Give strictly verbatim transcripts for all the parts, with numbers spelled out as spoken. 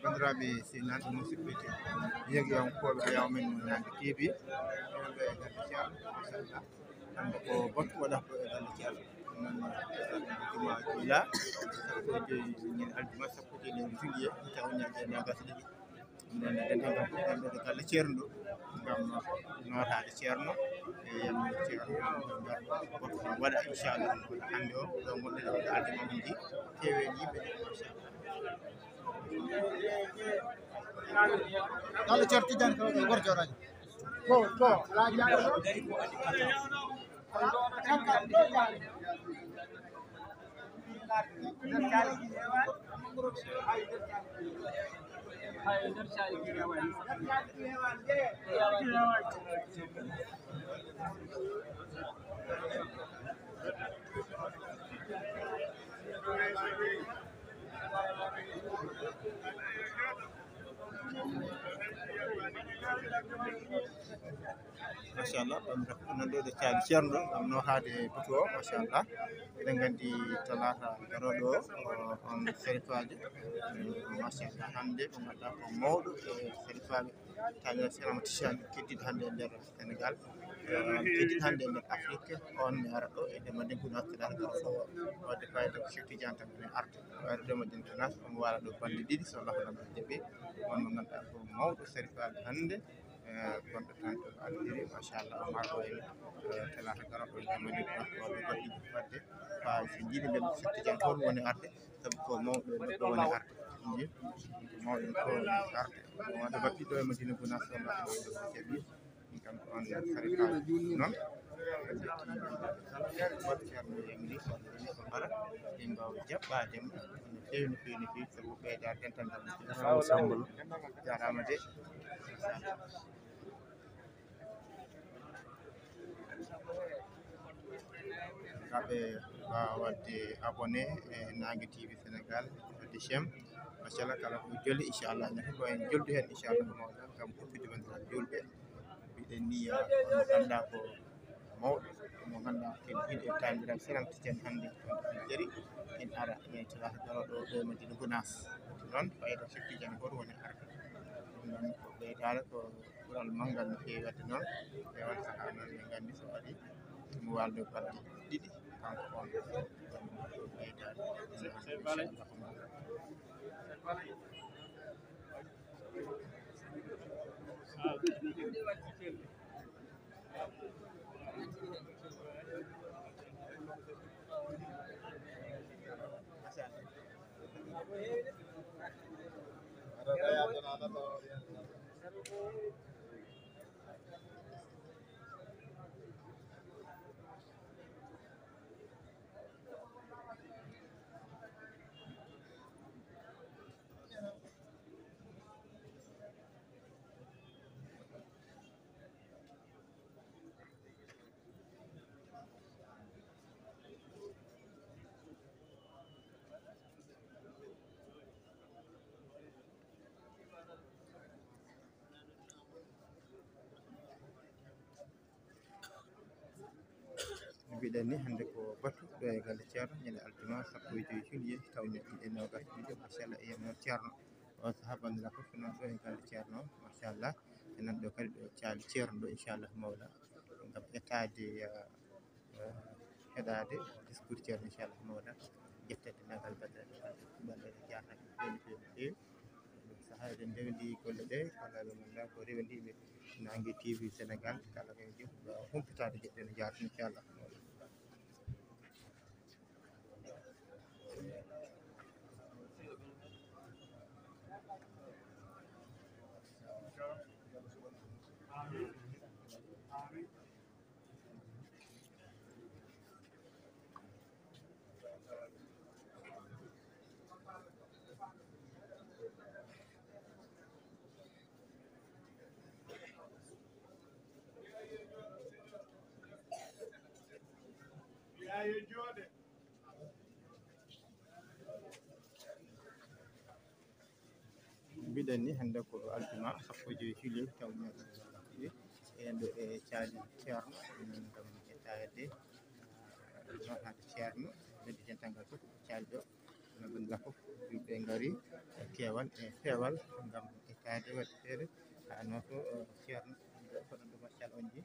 Banndiraaɓe sehilaaɓe musidɓe tedduɓe yeewiyankooɓe Ayaw Men Naange T V, wonɓe e galle Ceerno, machallah. Hannde ko batu waɗata ko e galle Ceerno. Noon, juma juula, sappo e joy, ñande aljuma, sappo e joy lewru juillet, taw ñande noogas e ɗiɗi. Noon, dental ngal fof, ɗo galle Ceerno ɗo, ngam nootaade Ceerno, e yam Ceerno, ngam batu waɗa, inchallah, hannde o, ɗo ngonɗen, o waɗa aljuma on ji, keewen yimɓe, machallah. Yalla Ceerno Tijjani ko e gorko jooɗaajo. Ko, ko, alaa jaaɗo ɗo. Machallah, ɗum ref non ɗo ɗo caali Ceerno ɗo, ɗum nootaade batu o, machallah. Eɗen nganndi talaata garooɗo o, o, on sarifaajo, machallah, hannde ko ngannduɗaa ko mawɗo e sarifaaɓe, tawi Ceerno Tijjani keddiiɗo hannde e nder Senegal, eh, keddiiɗo hannde e nder Afrique, on ne ara ɗo e Dema Deggu National, o waɗde fayda ko Cheikh Tidiane tan ne arde. Wayde Dema Deggu National, omo waala ɗo balɗe ɗiɗi, so Allah no jaɓi. On mo ngannduɗaa ko mawɗo sarifaaɓe hannde, eh, gonɗo tan to Algérie, machallah, o arɗo en, eh, talaata garooɗo e Dema Deggu National, o waɗi goɗɗi waɗde faa so jiiɗi mbele Cheikh Tidiane toon woni arde, sabu ko mawɗo e goɗɗo woni arde. Nji, ko mawɗo ko woni arde. Wonde baɗɗi ɗo e Madina Gunaas, o waɗi ɗo jaɓi. Kam ko on sarifaaɓe noon. Waɗ Ceerno yamiri, so Allah jaɓi ko mbara, ɓe mbaawa jaɓɓaade mo no feewi, no feewi, no feewi, sabu ɓeydaade dental ngal no feewi. Raw Sambal. Jaaraama de. Haa ɓe mbaawa waɗde abonné e Naange T V Senegal, waɗde j'aime. Machallah, kala ko jolli, inchallah, ne ko en joldu heen, inchallah, mawɗo, ngam humpito banndiraaɓe juulɓe. Mbiɗen ni, ah, mo ngannduɗaa ko mawɗo, mo ngannduɗaa ko en jiiɗi e taaniraaɓe Seram Tijjani hannde, kono en jari, en ara, en talaata garooɗo ɗo e Madina Gunaas. Noon, fayda Cheikh Tidiane gooto woni arde. Ɗum noon ko ɓeydaare, ko ɓural manngal no feewi waɗde noon. E on sahaa noon, en nganndi so waɗi, mo waalde balɗe ɗiɗi, kanko on, ko ɓeydaare. No mbiɗen ni, hannde ko batu ɗo e galle Ceerno, ñande aljuma sappo e joy juillet, taw ñaɗɗi e noogas e ɗiɗi, machallah, e yam noon Ceerno. On sahaa banndiraaɓe fof noon ɗo e galle Ceerno, machallah. E nan ɗo kadi ɗo caali Ceerno ɗo, inchallah mawla, ngam etaade, eh, eh, heɗaade discours Ceerno, inchallah mawla. Ƴettede nagal banndiraaɓe, banndiraaɓe jaarnaaɓe feewi, feewi, feewi. Ɗum sahaa eɗen ndewndi golle ɗe, kala ɓe ngannduɗaa ko rewndiiɓe Naange T V Senegal, kala ɓe jom, humpitaade geɗe ɗe no jaarta, inchallah. Mbiɗen ni hannde ko aljuma sappo e joy juillet, taw ñaɗi en ɗo e caali Ceerno, min kam ƴettaade, ah, nootaade Ceerno, ɓeddi dental ngal fof caali ɗo. Ɓe fof, yimɓe ngari e keewal e feewal ngam ƴettaade waɗde feere. Haa no to, eh, Ceerno, ko ɗon ɗo, machallah, on nji.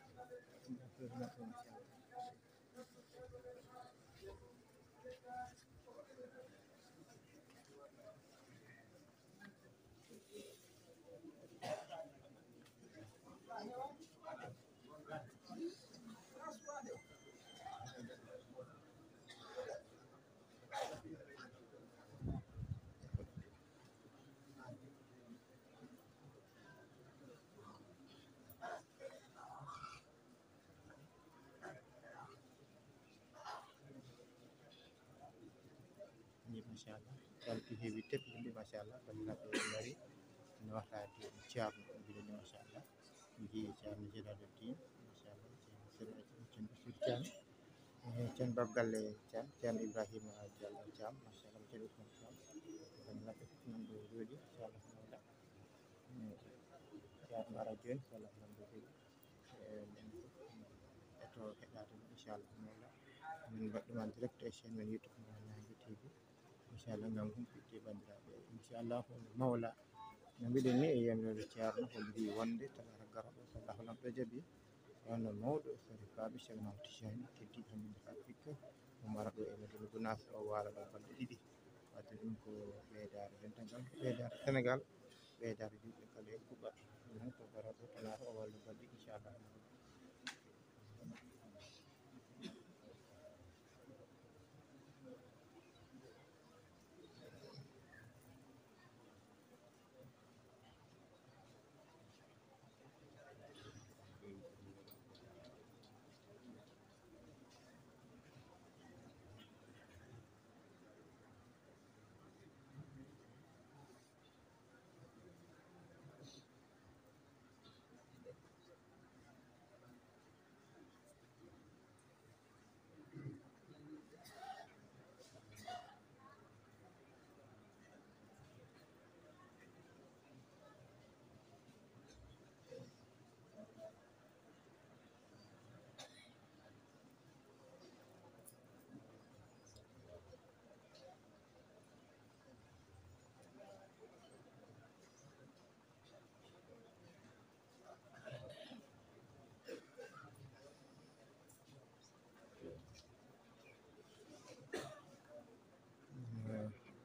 Ni, machallah, calki heewi teddude, machallah, banndiraaɓe ngari no wartaade Ceerno, mbiɗen ni, machallah, njii Ceerno Jalaaluddin, machallah, Ceerno Siraaji, Ceerno Basiir Caam, eh, Ceerno Baba Galle Caam, Ceerno Ibrahima Diallo Caam, machallah, Ceerno Usmaan Caam, banndiraaɓe fof nan ɗo jooɗi, machallah, mawɗa. Eh, Ceerno ara jooni, machallah, nan ɗo jooɗi. Eh, men fof, eh, to heɗaade, inchallah, mawla. Min mbaɗ ɗum en direct e chaîne men YouTube mo Naange T V. Inchallah, ngam humpitde banndiraaɓe. Inchallah, mawla. No mbiɗen ni, e yamnooɓe Ceerno, holli wonde talaata garooɗo, so Allahu Laamɗo jaɓi, wonno mawɗo Sariifaaɓe Ceerno Mamadou Tijani, keddiiɗo hannde nder Afrique, o mara ɗo e Madina Gunaas, o waala ɗo balɗe ɗiɗi. Waɗde ɗum ko ɓeydaare dental ngal, ɓeydaare Senegaal, ɓeydaare juulɓe kala e kuuɓal. Ɗum noon ko garooɗo talaata o walla balɗe, inchallah.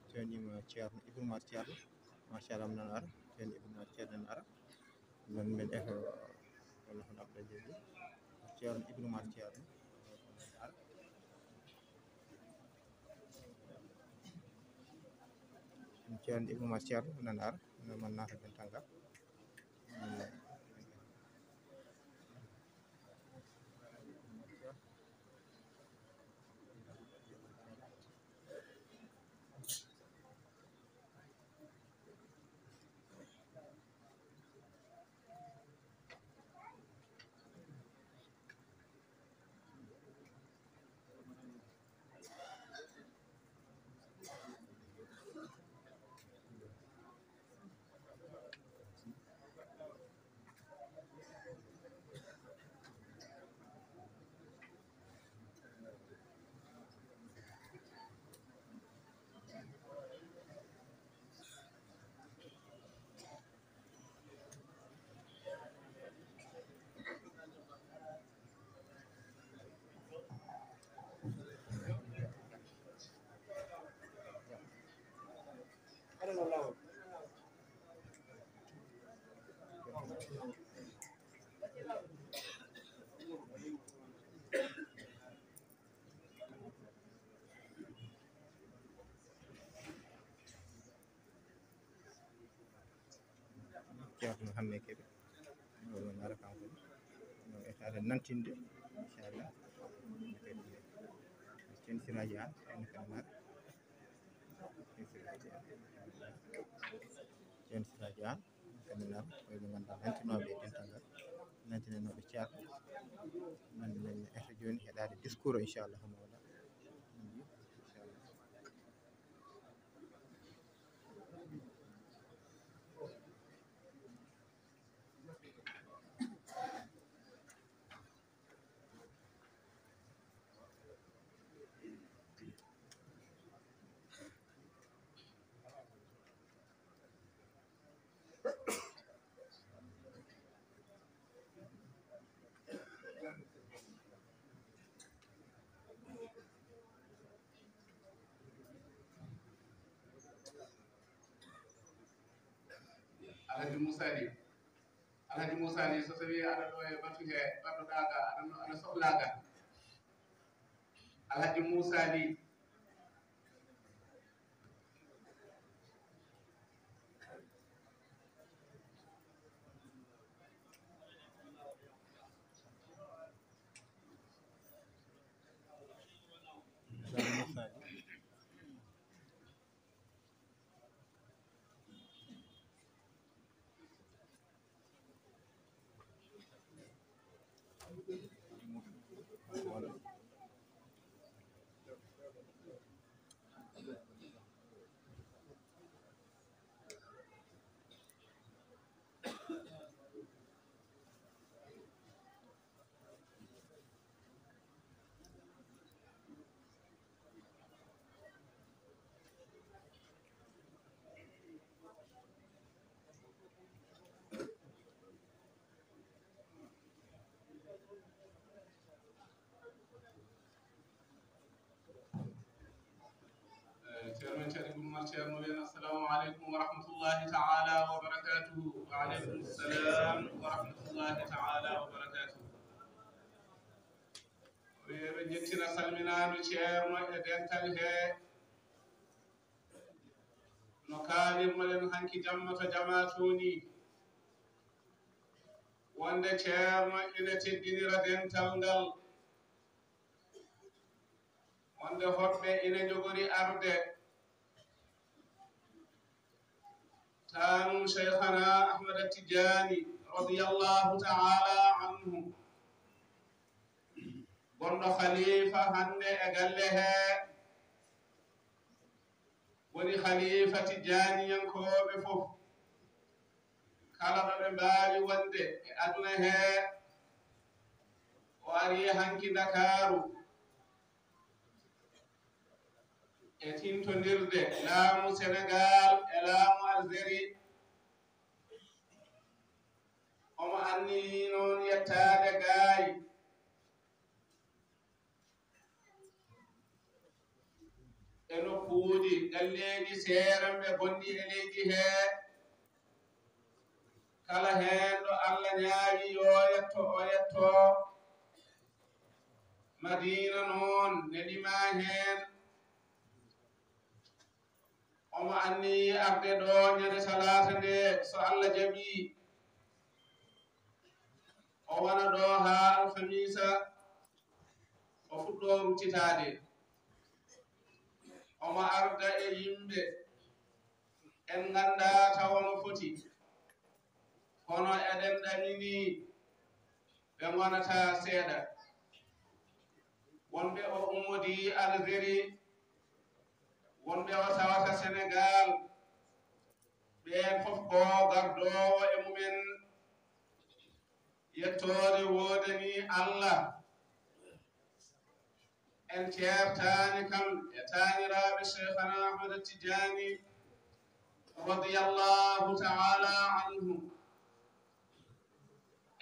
Ceerno Ceerno Ibnu Umar Ceerno, machallah, nan ara. Ceerno Ibnu Umar Ceerno nan ara. Nan men eto, walla hono Abdou Jalli. Ceerno Ibnu Umar Ceerno nan ara. Ceerno Ibnu Umar Ceerno nan ara. Nan man naata dental ngal. Ceerno Hamme Kebe, o woni ara kanko ne. No etaade nantinde, inchallah. Ceerno Siraaji Aan, en kan mara. Ceerno Siraaji Aan, en kan mara. Ko ɓe ngannduɗaa nantinooɓe e dental ngal. Nantinanooɓe Ceerno. Nan, nan, eto jooni heɗaade discours o, inchallah, mawla. Inchallah. Alhaji Moussa Ly. Alhaji Moussa Ly, so tawii aɗa ɗo e batu he, baɗɗo ɗaaga, aɗa no, aɗa sohlaaga. Alhaji Moussa Ly. Eh, Ceerno Ceerno Ibn Umar Ceerno wiyan, "Assalamu aleykum wa rahmatullahi ta'ala wa barakatuhu." Wa aleykum salam wa rahmatullahi ta'ala wa barakatuhu. Ɓe, ɓe njettina salminaandu Ceerno e dental he. No kaalirnoɗen hanki jamma to jamaa too ni, wonde Ceerno ina teddinira dental ngal, wonde hoɓɓe ina njogori arde. Taanum Cheikhana Ahmada Tijaani radiyallahu ta'ala anhu, gonɗo khalifa hannde e galle he, woni khalifa Tijaaniyankooɓe fof. Kala ɗo ɓe mbaawi wonde e aduna he, o ari hanki Ndakaaru e tintondirde laamu Senegaal e laamu Algérie. Omo anniyii noon yettaade gaay e nokkuuji, galleeji seeranɓe gonɗi e leydi he. Kala heen ɗo Allah ñaawi yo yetto, o yetto. Madiina noon ne limaa heen. Omo anniyii arde ɗo ñande talaata nde, so Allah jaɓii. O wona ɗo haa alhamiisa, o fuɗɗoo ruttitaade. Omo arda e yimɓe en nganndaa tawa no foti, kono eɗen ɗaminii ɓe ngonataa seeɗa. Wonɓe o ummodii Algérie, wonɓe o tawata Senegaal, ɓeen fof ko gardoowo e mumen. Yettoode woodanii Allah. En ceertaani kam e taaniraaɓe Cheikhana Ahmada Tijaani radiyallahu ta'ala anhu.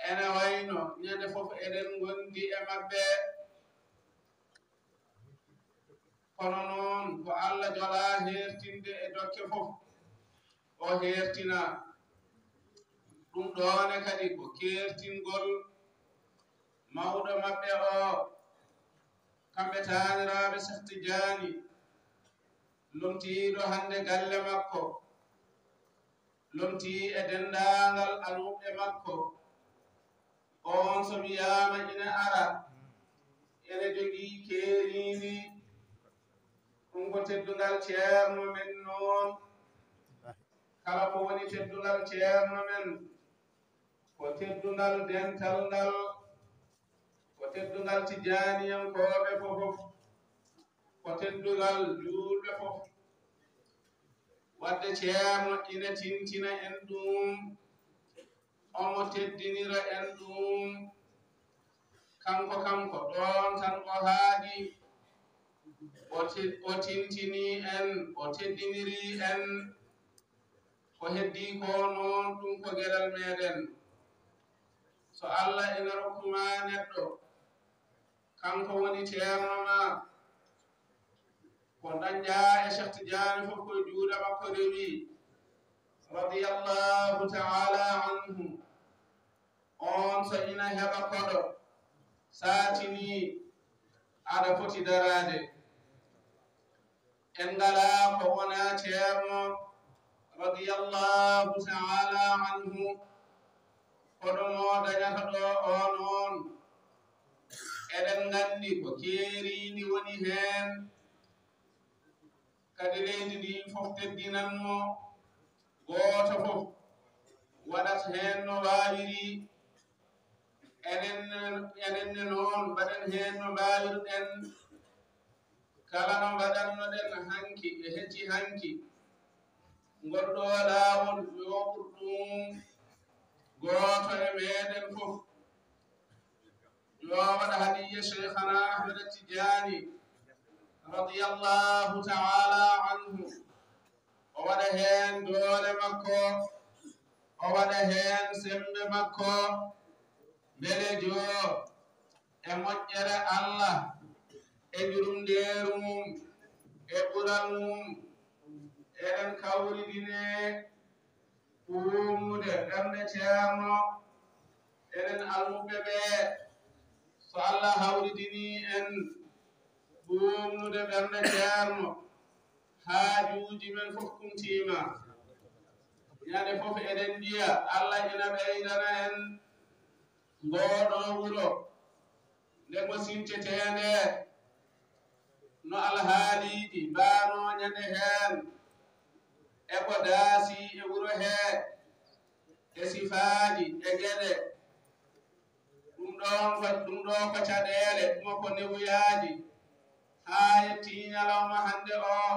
Ene wayno ñande fof eɗen ngondi e maɓɓe. Kono noon ko Allah jolaa heertinde e dokke fof, o heertina. Ɗum ɗoone kadi ko keertingol mawɗo maɓɓe o, kamɓe taaniraaɓe Cheikh Tidiane, lomtiiɗo hannde galle makko, lomtii e denndaangal almuɓɓe makko. On so wiyaama ina ara, ene jogii keeriindi, ɗum ko teddungal ceerno men noon. Kala ko woni teddungal ceerno men, ko teddungal dental ngal, ko teddungal Tijaaniyankooɓe fof, ko teddungal juulɓe fof. Wadde ceerno ina tintina en ɗum, omo teddinira en ɗum. Kanko, kanko, ɗoon tan o haaɗi, o ti-, o tintinii en, o teddinirii en. Ko heddii ko noon, ɗum ko geɗal meɗen. So Allah ina rokku ma neɗɗo, kanko woni ceerno ma, ko dañƴaa e Cheikh Tidiane fof ko e juuɗe makko rewi. radiyallahu ta'ala anhu, on so ina heɓa koɗo, saatini aɗa foti daraade. En ngalaa ko wonaa Ceerno radiyallahu ta'ala anhu, koɗo mo dañata ɗo on on. Eɗen nganndi ko keeriindi woni heen, kadi leydi ndi fof teddinan mo, gooto fof waɗat heen no waawiri. Enen, enen ne noon, mbaɗen heen no mbaawirɗen. Kala no mbaɗannoɗen hanki e hecci hanki, ngol ɗo laawol, yo ɓur ɗum gooto e meɗen fof. Yo waɗa hadiya Cheikhana Ahmed Tidiane, radiyallahu ta'ala anhu. O waɗa heen doole makko, o waɗa heen semmbe makko, mbele joo e moƴƴere Allah, e njurumndeeru mum, e ɓural mum. Eɗen kawridine ɓuuɓnude ɓernde Ceerno, enen almuɓɓe ɓe, so Allah hawridini en ɓuuɓnude ɓernde Ceerno, haajuuji men fof kumtiima. Ñande fof eɗen njiya Allah ina ɓeydana en ngoo ɗoo wuro, nde mo sinceteende no alhaaliiji mbaanoo ñande heen, e ko daasi e wuro hee, e sifaaji e geɗe. Ɗum ɗoon ko, ɗum ɗoo ko caɗeele, ɗum ko newuyaaji. Haa yettii ñalawma hannde oo,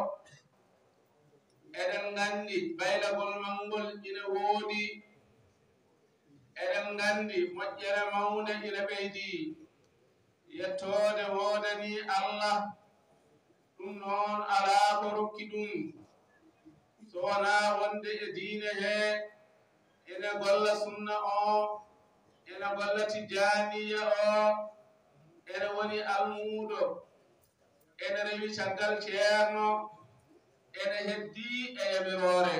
eɗen nganndi baylagol mangol ina woodi. Eɗen nganndi moƴƴere mawnde ina ɓeydii. Yettoode woodanii Allah, ɗum noon alaa ko rokki ɗum, so wonaa wonde e diine hee, ene golla sunna o, ene golla tijjaaniya o, ene woni almuudo, ene rewi caggal ceerno, ene heddii e yamiroore.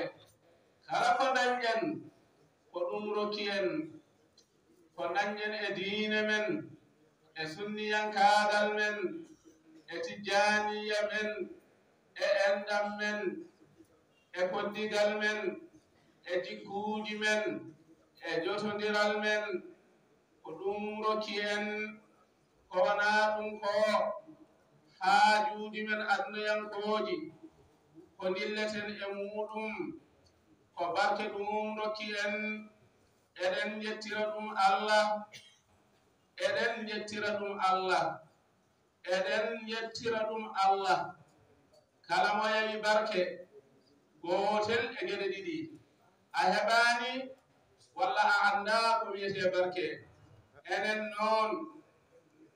Kala ko ndañɗen, ko ɗum rokki en. Ko ndañɗen e diine men, e sunniyankaagal men, e tijjaaniya men, e enɗam men, e koddigal men, e jikkuuji men, e jotondiral men, ko ɗum rokki en. Ko wonaa ɗum ko haajuuji men adunayankooji, ko ndilleten e muuɗum, ko barke ɗum rokki en. Eɗen njettira ɗum Allah. Eɗen njettira ɗum Allah. Eɗen njettira ɗum Allah. Kala mo yewi barke gootel e geɗe ɗiɗi, a heɓaani walla a anndaa ko wiyetee barke. Enen noon,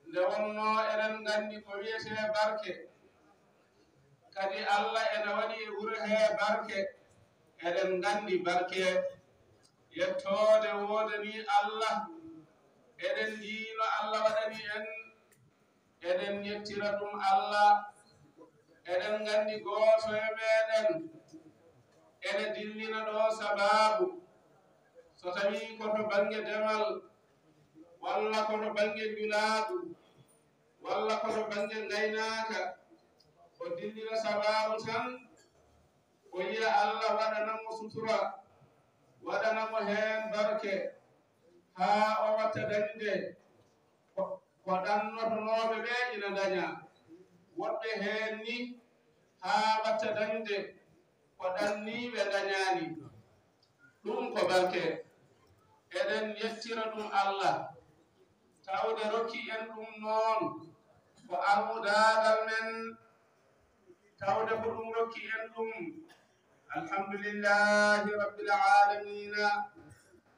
nde wonnoo eɗen nganndi ko wiyetee barke, kadi Allah ene waɗi e wuro hee barke, eɗen nganndi barke. Yettoode woodanii Allah. Eɗen njiino Allah waɗani en. Eɗen njettira ɗum Allah. Eɗen nganndi gooto e meɗen ene dillina ɗo sabaabu, so tawii ko to bannge demal, walla ko to bannge njulaagu, walla ko to bannge ngaynaaka, o dillina sabaabu tan, o yiya Allah waɗana mo sutura, waɗana mo heen barke, haa o watta dañde ko, ko ɗannotonooɓe ɓe ina ndaña. Woɗɓe heen ni, haa watta dañde ko ɗanniiɓe ndañaani. Ɗum ko barke. Eɗen yettira ɗum Allah, tawde rokki en ɗum noon ko almudaagal men, tawde ko ɗum rokki en ɗum. Alhamdulillahi Rabbil Aalamiina.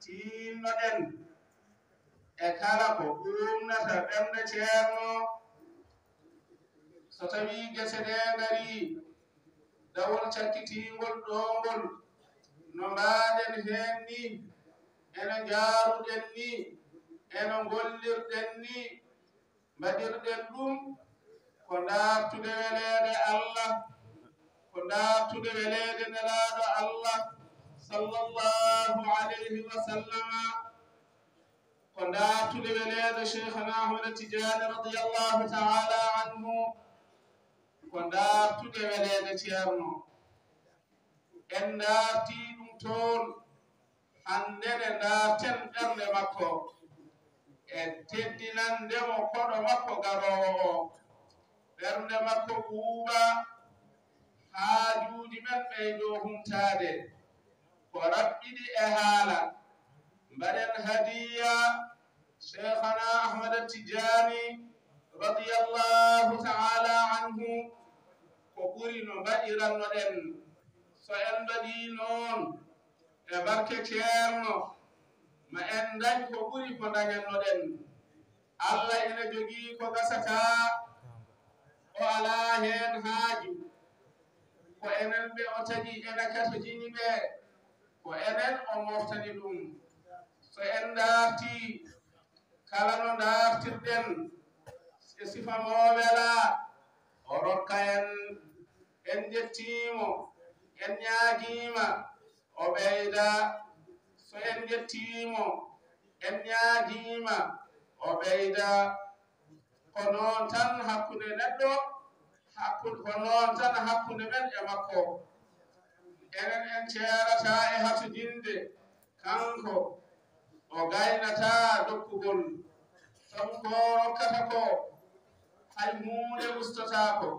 Tiinno-ɗen e kala ko ɓuuɓnata ɓernde Ceerno. So tawii gese ɗee ngarii, dawol cakkitiingol ɗoo ngol, no mbaaɗen heen nii, eno njaaruɗen nii, eno ngollirɗen nii, mbaɗirɗen ɗum ko ndaartude weleede Allah, ko ndaartude weleede Nelaaɗo Allah, Sallallahu alayhi wa sallama. Ko ndaartude weleede Cheikhana Ahmad Tidiane radiyallahu ta'ala anhu. Ko ndaartude weleede Ceerno. En ndaartii ɗum toon, hannde ne ndaarten ɓernde makko, e teddinande mo koɗo makko garoowo o. Ɓernde makko ɓuuɓa, haajuuji men ɓeydoo humtaade. Ko raɓɓiɗi e haala. Mbaɗen hadiya Cheikhana Ahmad Tidiane radiyallahu ta'ala anhu, ko ɓuri no mbaɗirannoɗen. So en mbaɗii noon, e barke Ceerno, ma en ndañ ko ɓuri ko ndañannoɗen. Allah ina jogii ko gasataa, o alaa heen haaju. Ko enen ɓe o tagi ena katojini ɓe, ko enen o moftani ɗum. So en ndaartii, kala no ndaartirɗen, e sifa mo welaa, o rokka en, en njettii mo, en ñaagiima, o ɓeyda. So en njettii mo, en ñaagiima, o ɓeyda. Ko noon tan hakkunde neɗɗo, hakku-, ko noon tan hakkunde men e makko. Enen en ceerataa e hatojinde, kanko o gaynataa dokkugol, sabu ko rokkata ko, hay huunde ustataako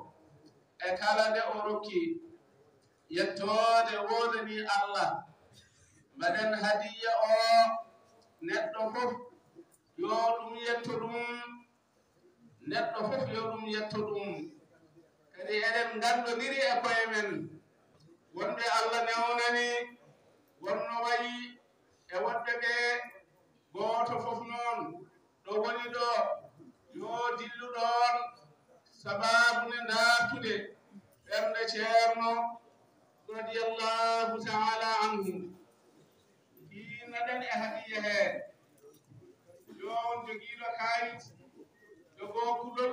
e kala nde o rokki. Yettoode woodanii Allah. Mbaɗen hadiya o neɗɗo fof, yo ɗum yetto ɗum, neɗɗo fof yo ɗum yetto ɗum. Kadi eɗen nganndondiri e koye men, wonde Allah newnani, wonno wayi e woɗɓe ɓe, gooto fof noon, ɗo woni ɗo, yo dillu ɗoon, sabaabu ne ndaartude ɓernde Ceerno, radiyallahu ta'ala anhu. Tiinnoɗen e hadiya hee. Yo on jogiiɗo kaayit, jogoo kulol,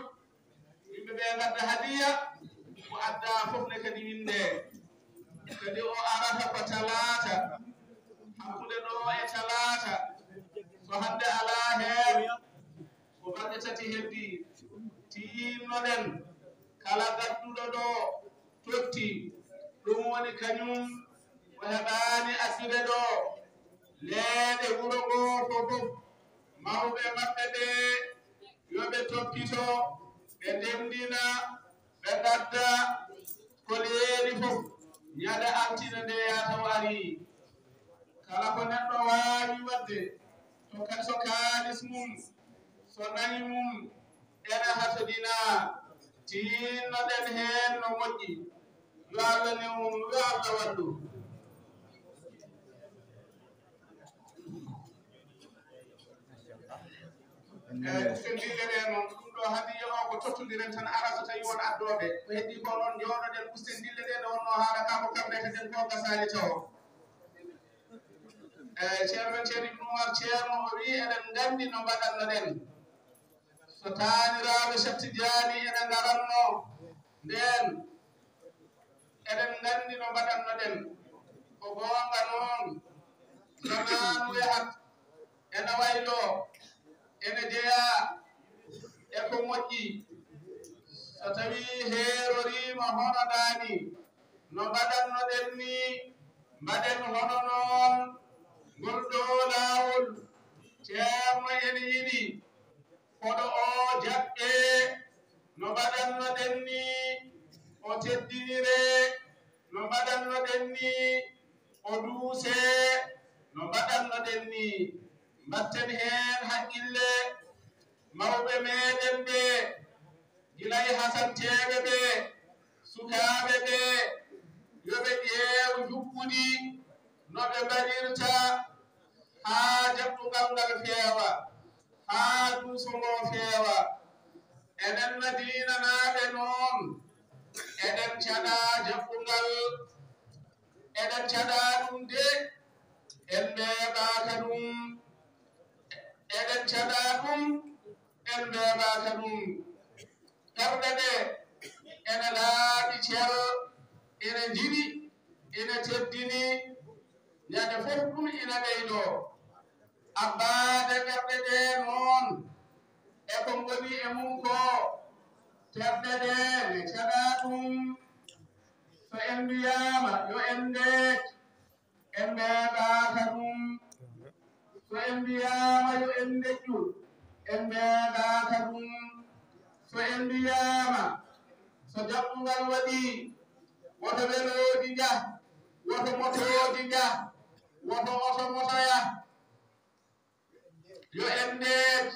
yimɓe ɓe ngadda hadiya, ko addaa fof ne kadi winndee. Kadi o arata ko talaata, hakkunde ɗo e talaata, so hannde alaa heen, ko balɗe tati heddii. Tiinnoɗen, kala gadduɗo ɗo totti, ɗum woni kañum o heɓaani addude ɗo. Leeɗe wuro ngoo fof, mawɓe maɓɓe ɓe, yo ɓe toppito, ɓe ndenndina, ɓe ngadda ko leeli fof, ñande altine nde yaata o arii. Kala ko neɗɗo waawi waɗde, to ka-, so kaalis mum, so nayi mum, ene hatojinaa, tiinnoɗen heen no moƴƴi. Yo Allah newnu, yo Allah wallu. Eyi, usten dille ɗe noon, ɗum ɗo hadiya o ko tottondiren tan, ara so tawi won addooɓe. Ko heddii ko noon, njooɗoɗen, usten dille ɗe, nde wonnoo haala ka ko kam retaten ko gasaani tawo. Eyi, Ceerno men Ceerno Ibnu Umar, Ceerno o wii, eɗen nganndi no mbaɗannoɗen. So taaniraaɓe Cheikh Tidiane ene ngaranno ndeen, eɗen nganndi no mbaɗannoɗen. Ko goonga noon, zamaanu yahat, ene wayloo, ene jeyaa e ko moƴƴi. So tawii heeroriima hono ɗaani, no mbaɗannoɗen nii, mbaɗen hono noon. Ngol ɗoo laawol, Ceerno ene yiɗi koɗo o jaɓɓee no mbaɗannoɗen nii, o teddiniree no mbaɗannoɗen nii, o duusee no mbaɗannoɗen nii. Mbaɗten heen haqqille, mawɓe meeɗen ɓe, gila e hatanteeɓe ɓe, sukaaɓe ɓe, yo ɓe ƴeew njuɓɓudi no ɓe mbaɗirta haa jaɓɓungal ngal feewa, haa duuso ngo feewa. Enen Madiinanaaɓe noon, eɗen caɗaa jaɓɓungal, eɗen caɗaa ɗum de, en mbeeɓaaka ɗum, eɗen caɗaa ɗum, en mbeeɓaaka ɗum. Ɓerɗe ɗe ene laaɓi cer, ene njiɗi, ene teddini, Ñande fof ɗum ina ɓeydoo. Abbaade ɓerɗe ɗee noon e ko ngoni e mum koo, terɗe ɗee ne caɗaa ɗum. So en mbiyaama yo en ndeec, en mbeeɓaaka ɗum. So en mbiyaama yo en ndejju, en mbeeɓaaka ɗum. So en mbiyaama so jaɓɓungal waɗii, woto welooji njah, woto motooji njah, woto oto motoya. Yo en ndeec,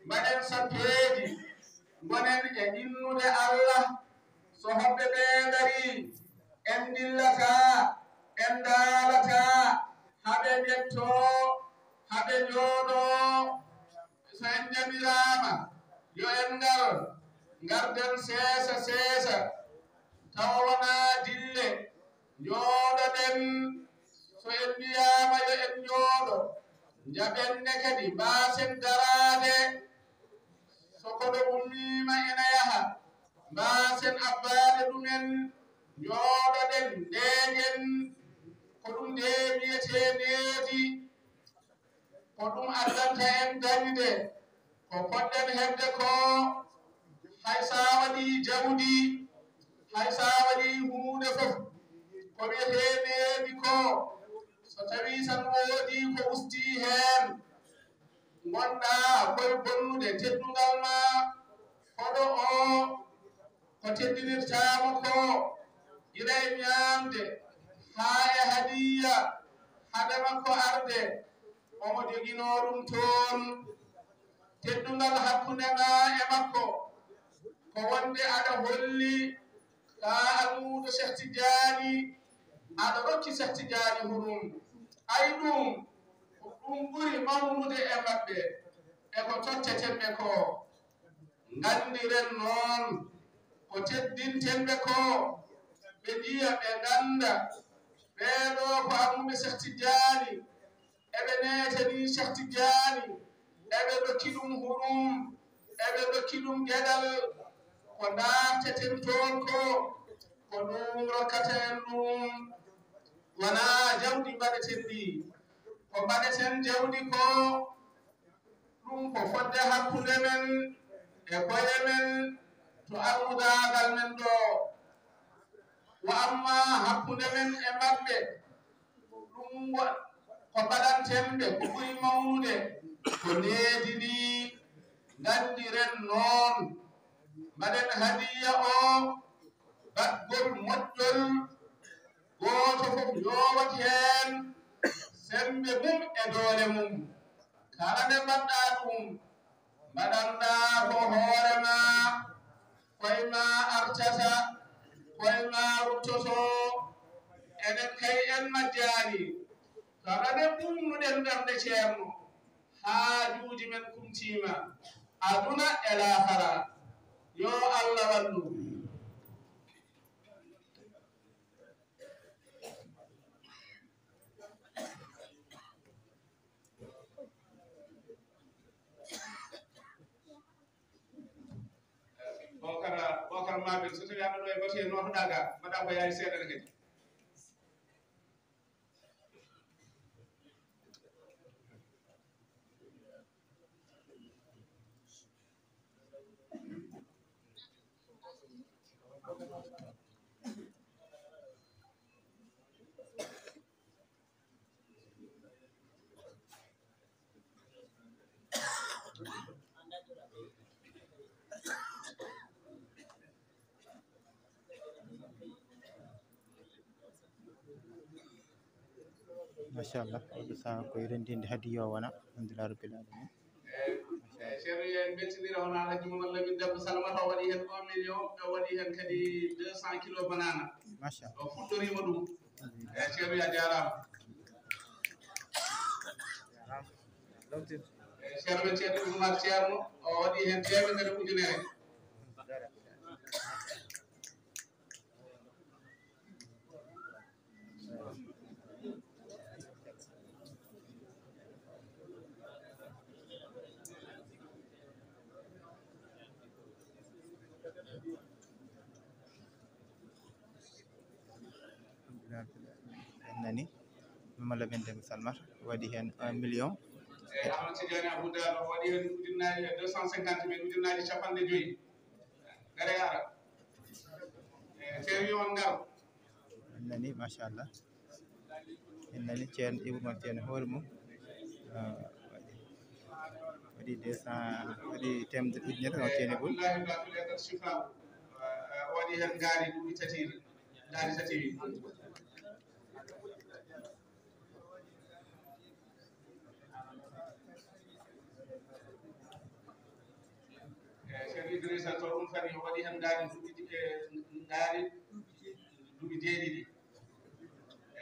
mbaɗen sappeeji, ngonen e innude Allah. So hoɓɓe ɓee ngarii, en ndillataa, en ndaalataa, haa ɓe njettoo, haa ɓe njooɗoo. So en njamiraama, yo en ngar, ngarden seesa seesa, tawa wonaa dille, njooɗoɗen. So en mbiyaama yo en njooɗo, njaɓen ne kadi, mbaasen daraade. So koɗo ummiima ena yaha, mbaasen abbaade ɗum en, njooɗoɗen, ndeeƴen. Ko ɗum ndee wiyetee needi. Ko ɗum addanta en dañde ko potɗen heɓde koo, hay so a waɗii jawdi, hay so a waɗii huunde fof. Ko wiyetee needi koo, so tawii tan woodii ko ustii heen, ngon-ɗaa ko e bonnude teddungal maa, koɗo oo, ko teddinirtaa mo koo, gila e ñaamde haa e hadiya, hade makko arde, omo joginoo ɗum toon. Teddungal hakkunde maa e makko, ko wonde aɗa holli ka almuudo Cheikh Tidiane, aɗa rokki Cheikh Tidiane hurum. Ay ɗum, ko ɗum ɓuri mawnude e maɓɓe, e ko totteten ɓe koo. Nganndiren noon ko teddinten ɓe koo, ɓe njiya, ɓe ngannda, ɓee ɗoo ko almuɓe Cheikh Tidiane, eɓe neetanii Cheikh Tidiane, eɓe ndokki ɗum hurum, eɓe ndokki ɗum geɗal, ko ndaarteten toon koo, ko ɗum rokkata en ɗum. Wonaa jawdi mbaɗeten ndi, ko mbaɗeten jawdi koo, ɗum ko fodde hakkunde men e koye men to almudaagal men ɗoo. Wa amma hakkunde men e maɓɓe, ɗum wa-, ko mbaɗanten ɓe ko ɓuri mawnude, ko needi ndi. Nganndiren noon, mbaɗen hadiya o baɗgol moƴƴol, gooto fof yoowat heen semmbe mum e doole mum. Kala nde mbaɗɗaa ɗum, mbaɗanɗaa ko hoore maa, koye maa artata, koye maa ruttotoo. Enen kay en majjaani. Kala nde ɓuuɓnuɗen ɓernde Ceerno, haajuuji men kumtiima, aduna e laakara. Yo Allah wallu. Bokar, Bokar Mabel, so tawii aɗa ɗo e batu heen, nootoɗaa ga, mbaɗaa ko yaari seeɗa kadi. Machallah, oɗo saha ko e renndinde hadiya o wona, alhamdulillah rabbil alamin. Ceerno, en mbeltinirii hono Alhaji Mamadou Lamine Debbo Salamata, o waɗi heen un million, o waɗi heen kadi deux cent kilos banana. Machallah. O fuɗɗoriima ɗum. Eeyi, Ceerno, a jaaraama. Eeyi, Ceerno men Ceerno Oumar Ceerno, o waɗi heen teemedere ujunere. En nani. Mala Bende Salmata waɗi heen un million. E Amadou Tidiane Abou Dalo waɗi heen ujunnaaji e deux cent cinquante mille, ujunnaaji capanɗe joyi. Gare ara. E, tewi on ngar. En nani, machallah. En nani Ceerno Ibou Mar Ceerno hoore mum. Ah, waɗi, waɗi deux cent, waɗi temedere ujunere, o Ceerno Ibou. Abdoulahi Ba Abdoulahi Ba Chifa. Ah, waɗi heen ngaari duuɓi tati, ngaari tati. E, Ceerno Idrissa to ɗum fani o waɗi heen ngaari duuɓi ɗi-, e, ngaari duuɓi jeeɗiɗi. E,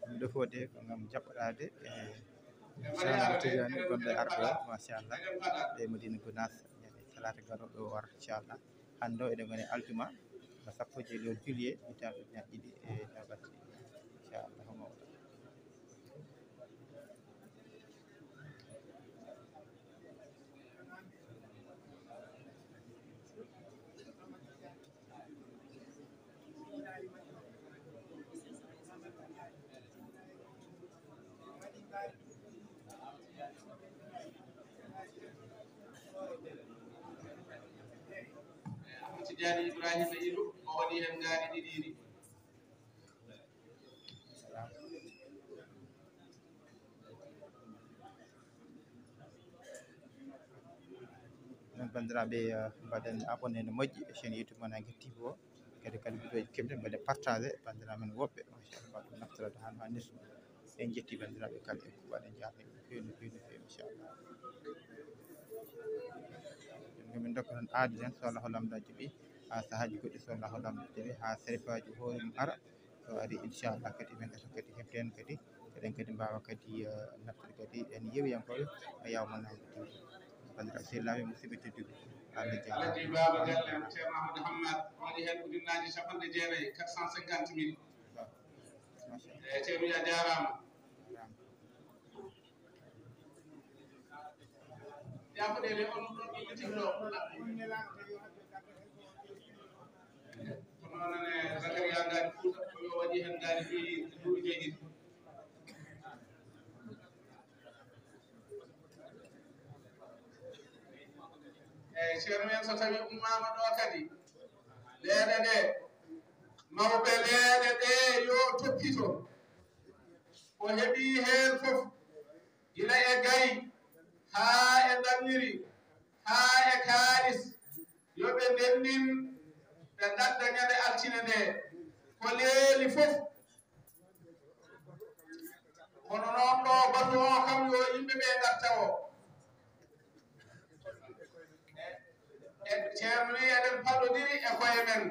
ɗum ɗo fof de ko ngam jaɓɓoraade e Ceerno Tidiane gonɗo e Arɗo, machallah, e Madina Gounass, ñande talaata garooɗo o wara, inchallah. Hannde o eɗen ngoni aljuma, ko sappo e joy lewru juillet, hitaande ujunere ɗiɗi e noogaas e ɗiɗi, inchallahu mawɗo. Amadou Tidiane Ibrahima Ilu, o waɗi heen ngaari ɗiɗi ɗi. Noon, banndiraaɓe, eh, mbaɗen abonné no moƴƴi e chaîne YouTube Mananguel T V o. Kadi, kadi vidéo ji keɓɗen, mbaɗen partagé, banndiraaɓe men woɓɓe, machallah, mbaɗa ɗum naftorade haa no haanirta. En njetti banndiraaɓe kala e kuuɓal, en njaarni ɓe no feewi, no feewi, no feewi, inchallah. Min ndokka tan aadi tan, so Allahu lamɗo jaɓi, haa sahaaji goɗɗi, so Allahu lamɗo jaɓi, haa sarifaaji hoore mum ara. So ari, inchallah, kadi men gasa kadi heɓde heen kadi, eɗen kadi mbaawa kadi, eh, naftude kadi en yeewiyankooɓe e Yaaw Mananguel T V. Banndiraaɓe sehilaaɓe, musidɓe tedduɓe, Allah jaaraama. Alhaji Baba Galle, Ceerno Amadou Hammad, waɗi heen ujunnaaji capanɗe jeenayi, quatre cent cinquante mille. Machallah. Eh, Ceerno, a jaaraama. Jaaraama. Jaafoɗeede on ɗon ɗo ɓe tigi ɗo. Kono onon e Zakaria ngaari Fuuta, ko yo waɗi heen ngaari joyi, duuɓi joyi ɗiɗi. Eeyi, Ceerno en so tawii ummaama ɗo kadi, leeɗe ɗe, mawɓe leeɗe ɗe yo toppito. Ko heɓi heen fof, gila e gayi, haa e ndanniri, haa e kaalis, yo ɓe ndenndin, ɓe ngadda ñande altine nde. Ko leeli fof. Kono noon ɗo batu o kam, yo yimɓe ɓe ngarta o. E, e Ceerno wi eɗen paɗodiri e koye men.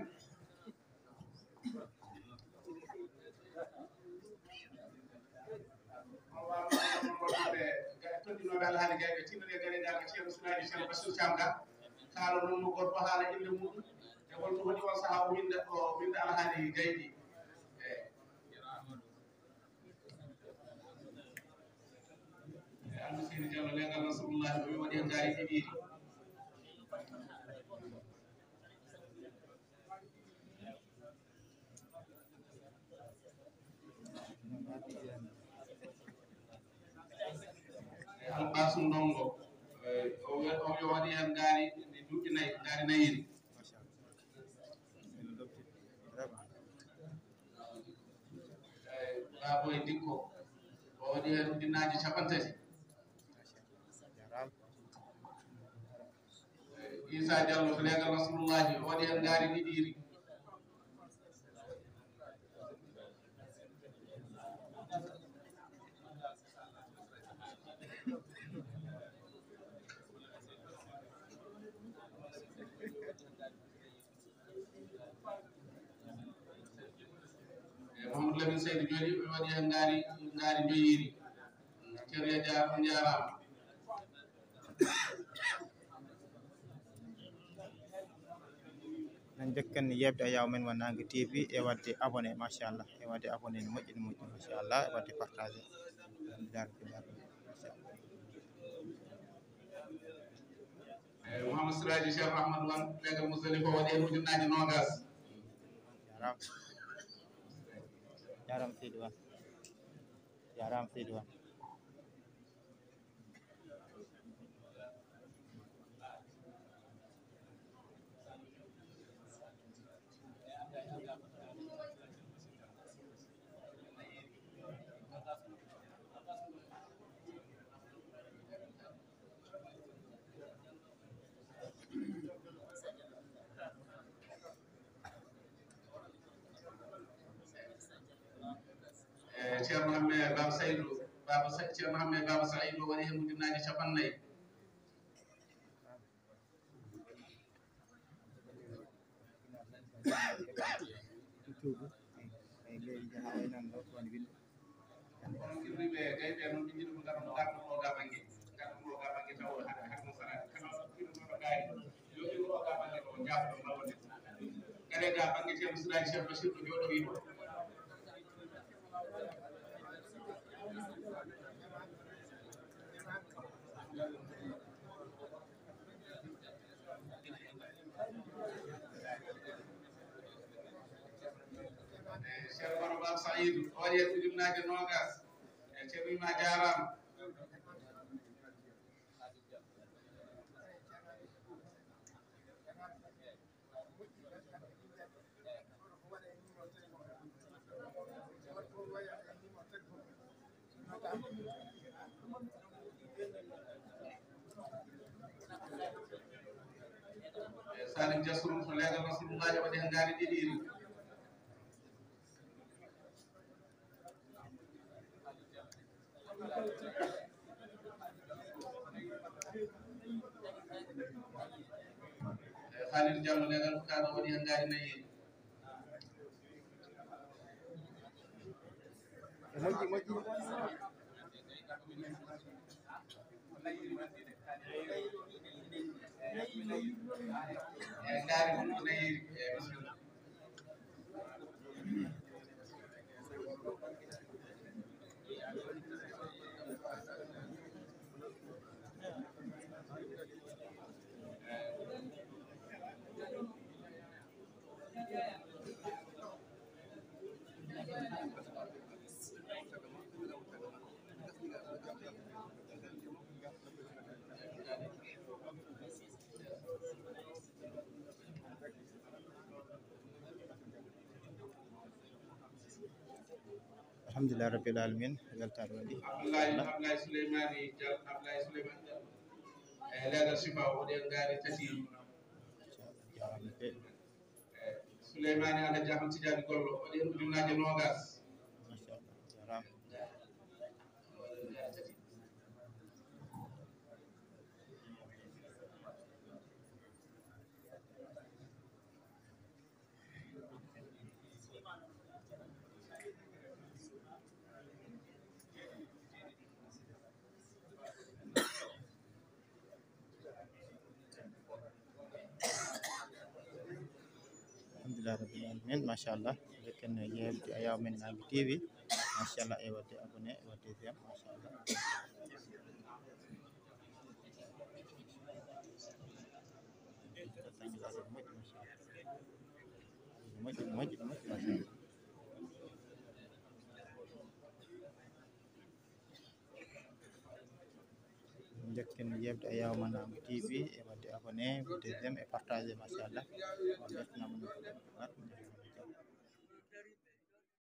Toɗɗinooɓe Alhaali Gayɓe, tinnore e gareeji Ceerno Sulaaji, Ceerno Basiru Caam Ga, kaala noon mo gorko haala innde muɗum, e holto woni on sahaa o winnda, o winnda Alhaali Gayɗi. Eeyi. Eeyi, Alhaji Seydi Diallo, leegal Nasrullahi, o wi waɗi heen ngaari ɗiɗi. Alqaasum Ndongo, eh, o wi-, o wi-, o waɗi heen ngaari ɗi duuɓi nayi, ngaari nayi. Eh, Baabo e Dikko, o waɗi heen ujunnaaji capanɗe tati. Issa Diallo to leegal Nasrullahi, o waɗi heen ngaari ɗiɗi iri. E Mamadou Lamine Seydi Jooɗi, ɓe waɗi heen ngaari, ngaari joyi iri. Ceerno Yaya Dia, on njaaraama. En njokkan yeɓde e Yaaw men Mananguel T V e waɗde abonné, machallah, e waɗde abonné no moƴƴi, no moƴƴi, machallah, e waɗde partagé. Machallah. Mouhamadou Siraji Cheikh Ahmad Wan, leegal Musdalifa, o waɗi heen ujunnaaje noogaas. Jaaraama. Jaaraama seydi Wan. Jaaraama seydi Wan. Eh, Ceerno Hammet Baba Saydou, Baba Sa-, Ceerno Hammet Baba Saydou waɗi heen ujunnaaje cappanɗe nayi. Kono kirriiɓe gayɓe noon, ɓe njiɗi ko ngarɗo, ngarɗo ɗo ga bannge, ngarɗo ɗo ga bannge taw hade, hade mo saraade. Kala ɗo kirruɗo gaari, yo iwro o ga bannge ɗo, jaabto ɗo wonde. Kala ga bannge Ceerno Siraaji Ceerno Bachir ɗo jooɗo wiɗo. Ceerno Baba Saïd, o waɗi heen ujunnaaje noogaas. E Ceerno Ima jaaraama. Salim Jasrum ko leegal Rasulullah waɗi heen ngaari ɗiɗi iri. Khalil Diallo leegal ko kaano waɗi heen ngaari nayi iri. E moƴƴi, moƴƴi. E ngaari ko nayi iri. E, bisimilla. Alhamdulillah rabbil alamin, weltaare waɗi. Abdoulaye, Abdoulaye Souleymane Diallo, Abdoulaye Souleymane Diallo. E leegal Sifa o waɗi ngaari tati. Jaaraama de. E Souleymane Alhaji Ahmad Tidiane Gollo, o waɗi heen ujunnaaje noogaas. Machallah, jaaraama. Alhamdulillah rabbil alamin, machallah. Ndekken yeewde Ayaw men Nangue T V. Machallah, e waɗde abonné, e waɗde j'aime, machallah. Moƴƴi, moƴƴi, moƴƴi, moƴƴi, machallah. Ndekken yeewde Ayaw men Nangue T V, e waɗde abonné, waɗde j'aime, e partagé, machallah. On mbeltanaama no